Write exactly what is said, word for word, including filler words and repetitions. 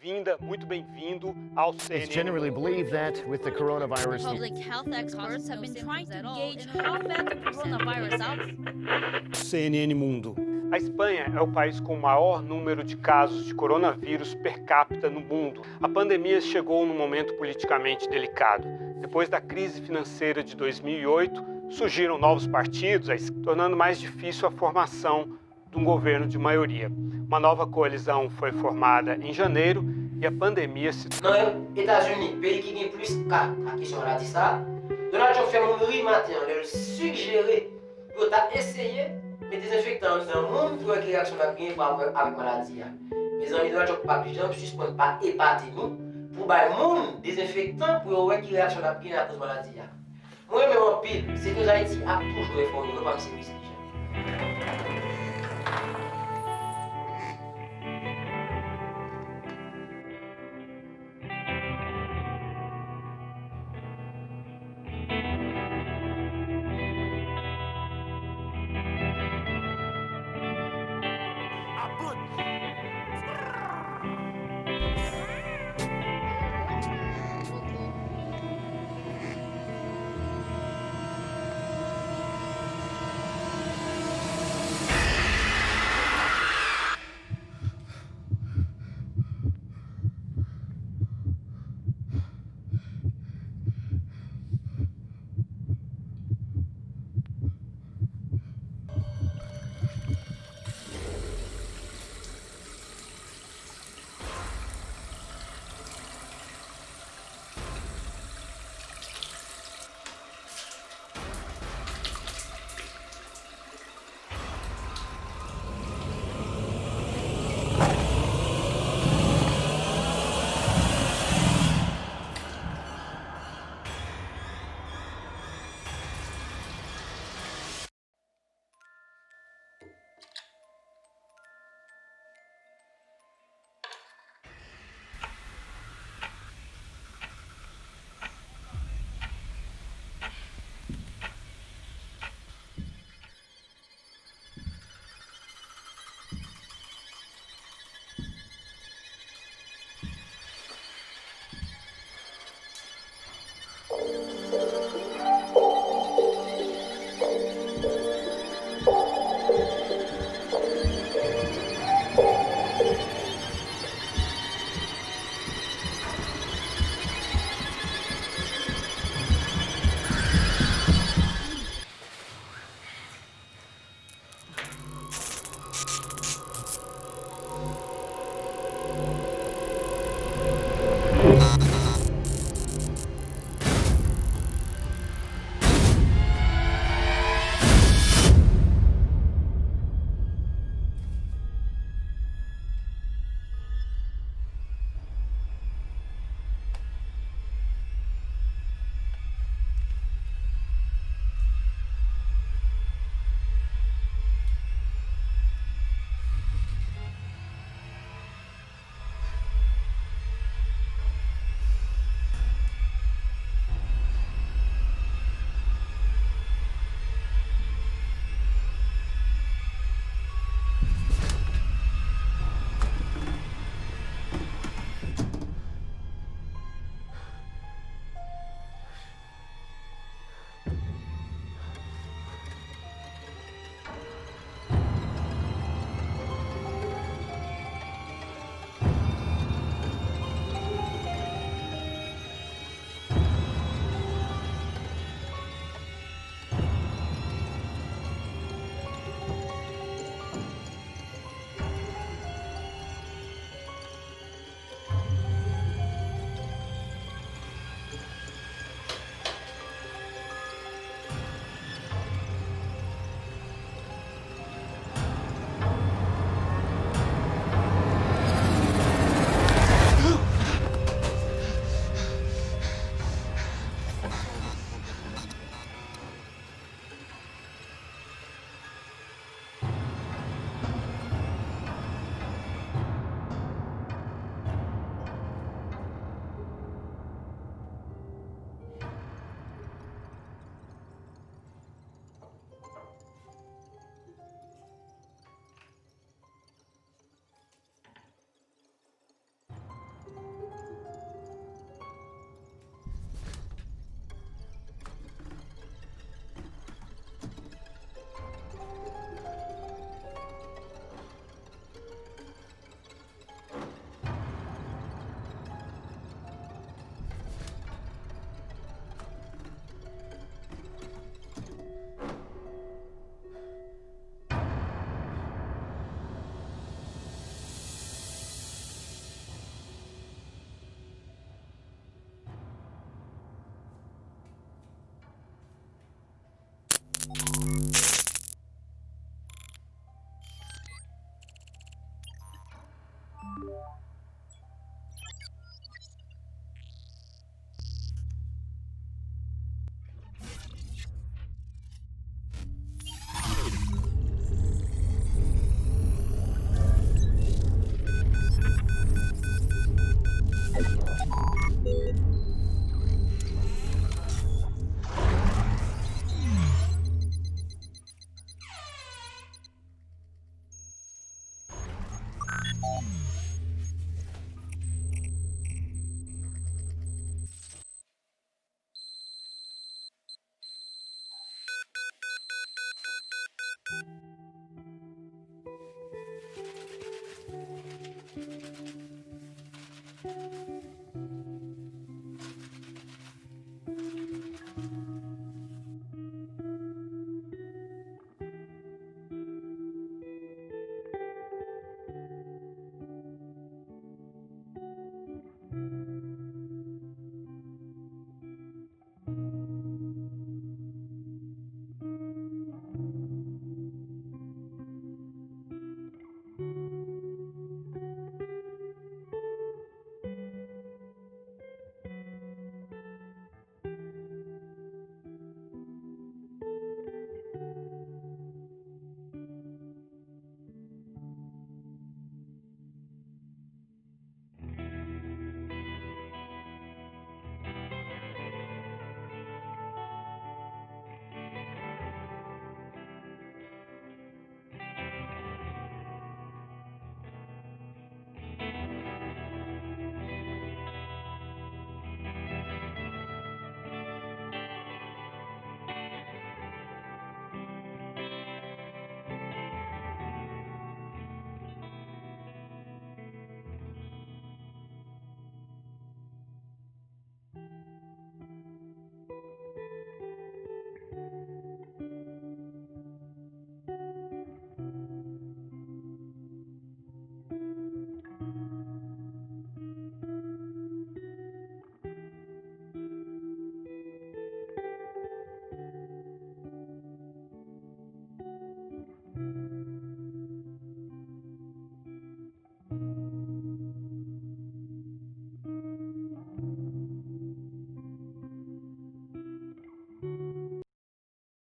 Bem-vinda, muito bem-vindo ao It's generally C N N. Believed that with the coronavirus, Public health experts have been trying to gauge how bad the coronavirus outbreak C N N Mundo. A Espanha é o país com o maior número de casos de coronavírus per capita no mundo. A pandemia chegou num momento politicamente delicado. Depois da crise financeira de dois mil e oito, surgiram novos partidos, a es- tornando mais difícil a formação de um governo de maioria. Uma nova coalizão foi formada em janeiro e a pandemia se Nan Etazini, peyi ki gen plis ka ak kesyon maladi sa a, Donald Trump fè moun ri maten an lè l sijere pou yo ta eseye met dezenfektan anndan moun pou yo wè ki reyaksyon l ap genyen pa rapò avèk maladi a. Mezanmi, Donald Trump p ap janm sispann pa epate nou pou bay moun dezenfektan pou yo wè ki reyaksyon l ap genyen akoz maladi a. Mwen renmen w anpil, Senyòz Ayiti ap toujou enfòme w, non pa m se Wisky Jean.